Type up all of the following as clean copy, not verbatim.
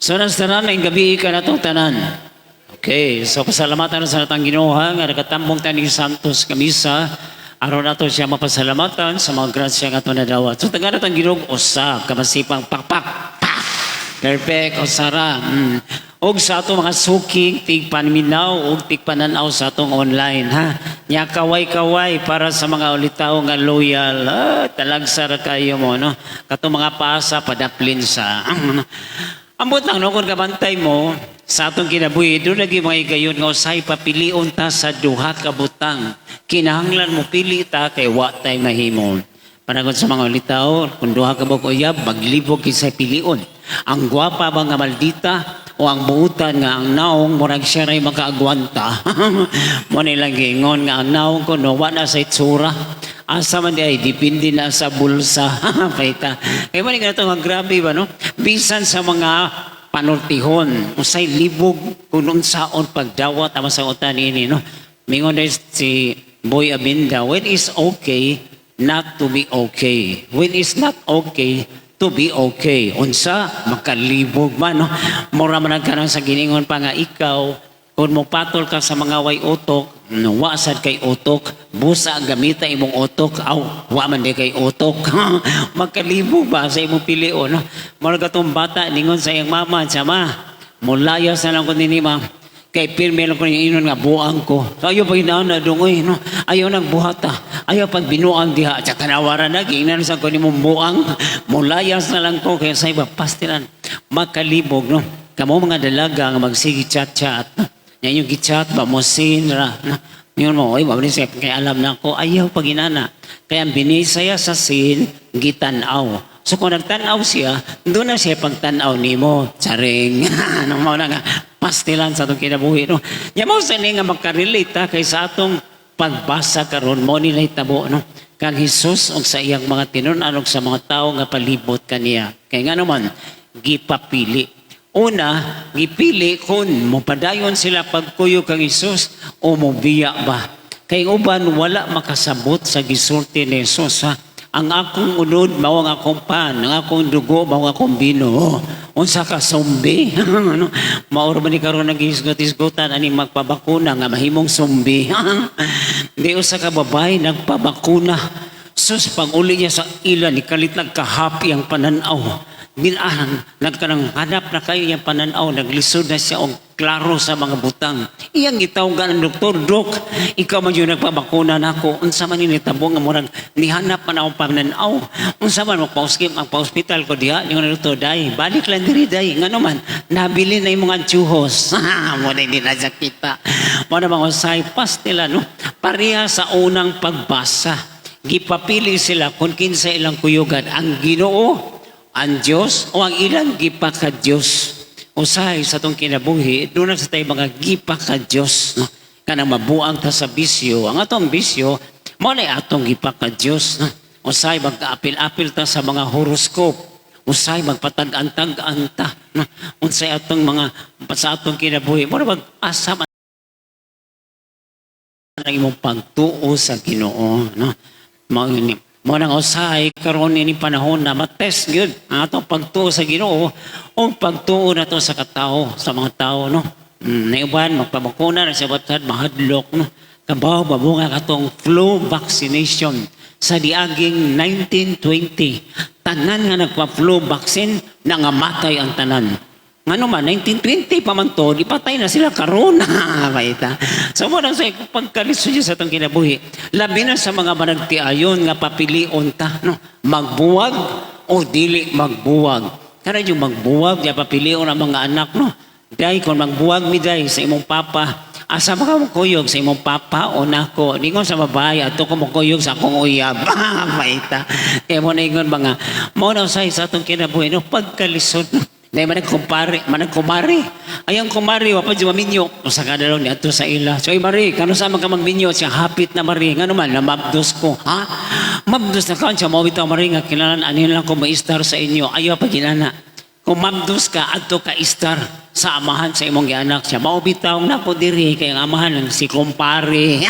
So nas tanan ang gabi ka natong tanan. Okay, so pasalamatan na sa natang Ginoo nga nakatambong tani Santos Kamisa aron nato siya mapasalamatan sa mga grasya nga ato nadawat. So taga natang Ginoo usa ka masipang pakpak. Pa! Perfect, usara. Og sa ato mga suking tigpanminaw og tigpananaw sa atong online, ha. Nya kaway-kaway para sa mga ulitawo nga loyal. Ah, talagsa ra kayo mo, no. Katong mga pasa padaplin sa. Ambot lang, no, kung kabantay mo sa atong kinabuhi, doon lagi mga higayon nga usahay papilion ta sa duha ka butang. Kinahanglan mo pili ta kay wa tay mahimo. Panagod sa mga ulitawo, kung duha ka buok uyab, maglibog kinsay pilion. Ang gwapa ba nga maldita o ang buutan nga ang naong murag siya ray makaagwanta? Mo nilang giingon nga ang naong ko, no, wa na sa itsura. Asa man di ay, depende na sa bulsa. Paita. Kaya mo ni ganito nga grabe ba, no? Bisan sa mga panortihon, usay libog kung unsaon pagdawat ang masangutan ini, no? Mingon na si Boy Abunda, "When is okay not to be okay? When is not okay to be okay?" Unsa makalibog man, no? Mura man ang kanang sa giningon pa nga ikaw, kung mo patol ka sa mga way utok, no, wa sad kay utok, busa gamita imong utok, aw, wa man di kay utok. Magkalibog ba sa imong pilion, no? Mura katong bata, ningon sa iyang mama, siya ma, mulayas na lang ko nini, ma. Kay pirmi lang ko inon nga buang ko. So, ayaw pag na dungoy, no? Ayaw nang buhata. Ayaw pag binuang diha. Tsaka tanawaran na, giingnan sa ko nimong buang. Mulayas na lang ko. Kaya sa iba, pastilan. Makalibog, no? Kamo mga dalaga nga magsige chat-chat. No? Yan yung gichat ba mo seen ra. No? Yun mo, oy, mabali siya, kaya alam na ako, ayaw pag inana. Kaya ang binisaya sa seen, gitanaw. So kung nagtanaw siya, doon na siya pagtanaw nimo. Charing. Ano mo na nga, pastilan sa atong kinabuhi. No? Nya mo sa nga makarelate ha, kay sa atong pagbasa karon mo ni nahitabo, no? Kang Hesus og sa iyang mga tinun-an og sa mga tawo nga palibot kaniya. Kay nga naman gipapili. Una, gipili kung mopadayon sila pagkuyog kang Hesus o mobiya ba. Kay uban wala makasabot sa gisulti ni Hesus, ha. "Ang akong unod mao ang akong pan, ang akong dugo mao ang akong bino." Unsa ka, zombie? Ano? Mao ra man ni karon naghisgot-hisgotan ani magpabakuna nga mahimong zombie. Di usa ka babae nagpabakuna. Sus, pag uli niya sa ila, ni kalit nagka-happy ang pananaw. Ginaan, nagkanang hanap na kayo iyang pananaw, naglisod na siya og klaro sa mga butang. Iyang gitawgan ang doktor, "Dok, ikaw man yung nagpabakuna nako. Unsa man ni nitabo nga murag nihanap man akong pananaw? Unsa man magpa-ospital ang pa-ospital ko diha?" Ningon ang doktor, "Day, balik lang diri, day. Ngano man, nabili na imong antsuhos." Mo na hindi na siya kita. Mo na mga usay, pastila, no? Pareha sa unang pagbasa. Gipapili sila kung kinsa ilang kuyugan, ang Ginoo, ang Diyos, o ang ilang gipaka-Diyos. Usahay sa atong kinabuhi, doon na sa tayo mga gipaka-Diyos. No? Kanang mabuang ta sa bisyo. Ang atong bisyo, mo na atong gipaka-Diyos. No? Usahay magkaapil-apil ta sa mga horoscope. Usahay magpatag-antag-anta. No? Unsay atong mga sa atong kinabuhi. Mo na mag-asa man ang imong pagtuo sa Ginoo, no? Mao ni mo nang usahay karon ini panahon na matest gyud ang atong pagtuo sa Ginoo o pagtuo nato sa katao, sa mga tao, no? Naiuban magpabakuna na sa batad mahadlok, no? Kabaw ba mo nga katong flu vaccination sa diaging 1920, tanan nga nagpa-flu vaccine nangamatay ang tanan. Ngano man, 1920 pa man to, ipatay na sila karon. Baita. So mo nang sa pagkalisod sa atong kinabuhi. Labi na sa mga managtiayon nga papilion ta, no? Magbuwag o dili magbuwag. Kana yung magbuwag, ya papilion ang mga anak, no? "Day, kung magbuwag mi, day, sa imong papa, asa ba ka mokuyog, sa imong papa o nako?" Ningon sa babae, "Ato ko mokuyog sa akong uyab." Baita. Kaya mo na ingon mga, mo na sa atong kinabuhi, no? Pagkalisod, no? Dahil manag kumpare, manag kumare. Ay, ang kumare, wa pa di maminyo. Usa ka na ni adto sa ila. "So, ay Mari, kano sa man ka magminyo?" Siya, "Hapit na, Mari." "Ngano man?" "Namabdos ko." "Ha? Mabdos na ka?" Siya, "Mao bitaw, Mari, nga kinahanglan ani lang ko maistar sa inyo." Ayaw pa ginana. Kung mabdos ka, adto ka istar sa amahan sa imong gianak. Siya, "Mao bitaw nako diri kay ang amahan lang si kumpare."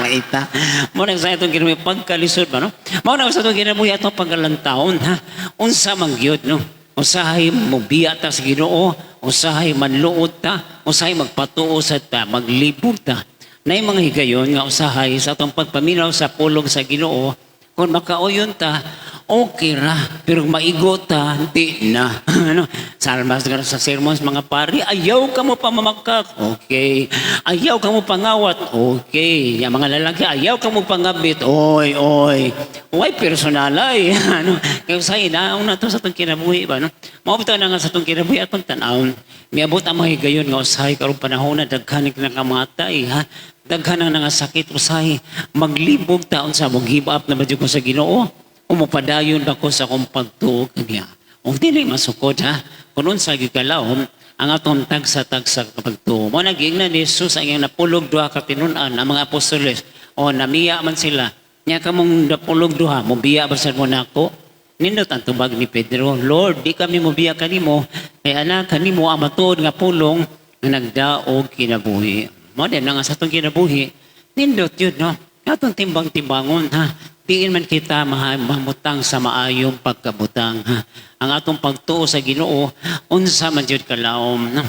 Maita. Mo na sa itong kinabuhi pagkalisod ba, no? Mao na sa itong kinabuhi atong pagkalantawon, ha. Unsa man gyud, no? Usahay mobiya ta sa Ginoo, usahay manluod ta, usahay magpatuo sa ta, maglibog ta. Nay mga higayon nga usahay sa atong pagpaminaw sa pulong sa Ginoo, kung makauyon ta, okay ra, pero maigo ta, di na. Ano? Salmas ka sa sermons, mga pari, ayaw ka mo pamamakak. Okay. Ayaw ka mo pangawat. Okay. Ya, mga lalaki, ayaw ka mo pangabit. Oy, oy. Way personal ay. Ano? Kaya sa inaong na to sa atong kinabuhi ba, no? Mao bitaw na nga sa atong kinabuhi atong tan-awon. Miabot ang mga higayon nga usahay karong panahon na daghan ang nakamatay, ha? Daghan ang nangasakit usahay. Maglibog taon sa mo give up na ba jud ko sa Ginoo? O mopadayon ba ko sa akong pagtuo kaniya? Ug dili masukod, ha. Kung unsa gyud kalawom ang atong tagsa-tagsa kapagtuo. Mao na giingnan ni Jesus ang iyang napulog duha ka tinun-an, ang mga apostoles. O namiya man sila. Nya kamong napulog duha, mobiya ba sad mo nako? Nindot ang tubag ni Pedro, "Lord, di kami mobiya kanimo, kay ana kanimo ang matuod nga pulong nga nagdaog kinabuhi." Mao din nga sa atong kinabuhi, nindot yun, no? Atong timbang-timbangon, ha? Diin man kita mamutang sa maayong pagkabutang, ha? Ang atong pagtuo sa Ginoo, unsa man jud kalawom, no?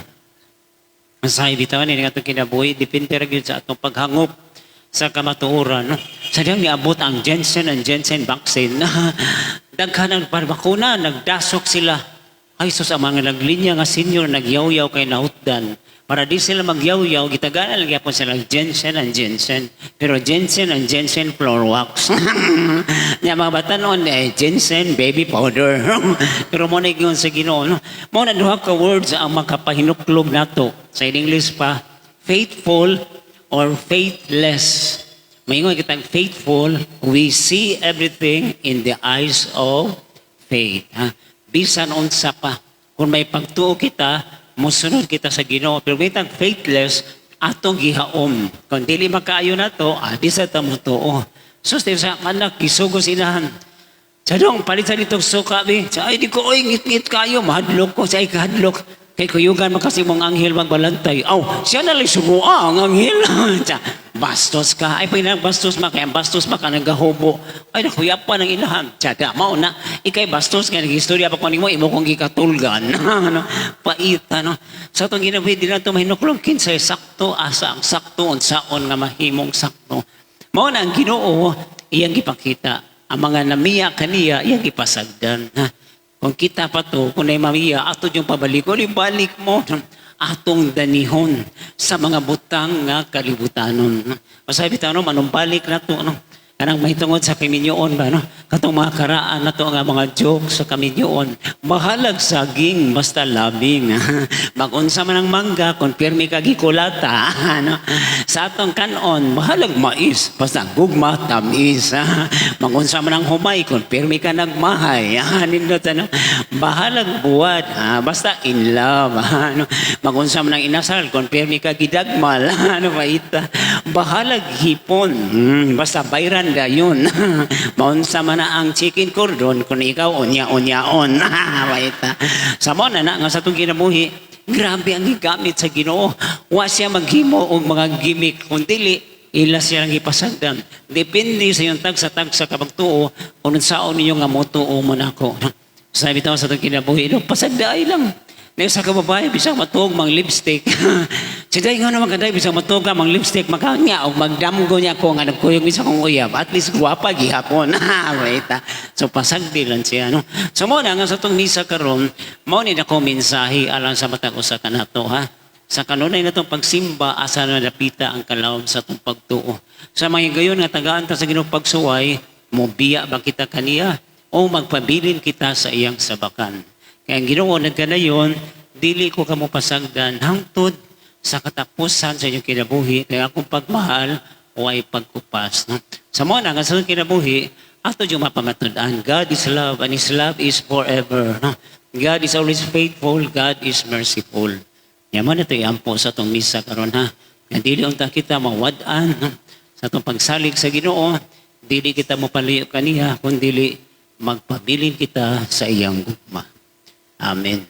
Masahay bitaw ni atong kinabuhi, depende ra gyud sa atong paghangop sa kamatuoran, no? Sa diyang niabot ang Johnson and Johnson vaccine, daghan ang bakuna, nagdasok sila. Ay sus, ang mga naglinya nga senior, nagyaw-yaw kay nahutdan. Para di sila magyawyaw, gitagaan lang gyapon sila Johnson and Johnson. Pero Johnson and Johnson floor wax. Nya mga batanon eh, Johnson baby powder. Pero mo na gyud sa Ginoo, no? Mo na duha ka words ang makapahinuklog nato. Sa English pa, faithful or faithless. Maingon kitang faithful, we see everything in the eyes of faith. Ha? Bisan unsa pa. Kung may pagtuo kita, mosunod kita sa Ginoo. Pero kitang faithless, atong gihaom. Kung dili makaayo na to, di sa ta motuo. So, sa anak, gisugo sinahan. Sa dong, palit sa nitong suka, bi. Sa, ay, di ko, oy, ngit-ngit kayo, mahadlok ko. Sa ay, kahadlok. Kay kuyugan man kasi mong anghel magbalantay. Aw, siya na lang sugua ang anghel. Sa, bastos ka. Ay, pag bastos ma, kaya bastos ma ka nagahubo. Ay, nakuya pa ng inahan. Tsada, mao na. Ikay bastos nga, nag-istorya pa ko nimo, imo kong gikatulgan. Ano, pait, ano. Sa itong ginabuhi, di na ito mahinuklong. Kinsay sakto, asa ang sakto, unsaon nga mahimong sakto. Mao na ang Ginoo, iyang gipakita. Ang mga namiya kaniya, iyang gipasagdan. Ha? Kung kita pa to, kung nay mamiya, ato yung pabalik, o balik mo, atong danihon sa mga butang nga kalibutanon. Masabi bitaw, no, manumbalik na to, no? Kanang mahitungod sa kaminyoon ba, no? Katong mga karaan na to nga mga joke sa kaminyoon. Bahalag saging, basta labing. Magunsa man ang mangga, kung pirmi ka gikulata. Ano? Sa atong kanon, bahalag mais, basta gugma, tamis. Magunsa man ang humay, kung pirmi ka nagmahay. Nindot, ano? Bahalag buwad, basta in love. Ano? Magunsa man ang inasal, kung pirmi ka gidagmal. Ano ba ita? Bahalag hipon, basta bayran dayon. Maunsa man na ang chicken cordon kung ikaw unya-unyaon. Baita. Sa mo na na nga sa itong kinabuhi, grabe ang gigamit sa Ginoo. Wa siya maghimo og mga gimmick kung dili ila siya ang gipasagdan. Depende sa iyong tagsa-tagsa kapagtuo kung unsaon ninyo nga motuo mo nako. Sabi bitaw sa itong kinabuhi, no, pasagdaay lang. Na sa kababae, bisag matuog mang lipstick. Si day nga naman kaday, bisag matuog ka mang lipstick, makanya, o magdamgo niya ko nga nagkuyog bisa kong uyab. At least gwapa gihapon. Wait, ah. So pasagdi lang siya. No? So mo na nga sa itong misa karon, mao ni nako mensahe alang sa matag usa kanato, ha. Sa kanunay na itong pagsimba, asa na napita ang kalawom sa itong pagtuo. Sa mga gayon nga tagaan ta sa Ginoo pagsuway, mobiya ba kita kaniya o magpabilin kita sa iyang sabakan? Kaya ang Ginoo nagkanayon, dili ko kamo pasagdan hangtod sa katapusan sa inyong kinabuhi, kaya akong pagmahal o ay pagkupas. No? Sa mga nga sa inyong kinabuhi, ato yung mapamatud-an, God is love and His love is forever. No? God is always faithful, God is merciful. Yaman ito iampo sa itong misa karon, ha. Nga dili unta kita mawad-an, no? Sa itong pagsalig sa Ginoo, dili kita mopaliyo kaniya, kun dili magpabilin kita sa iyang gugma. Amen.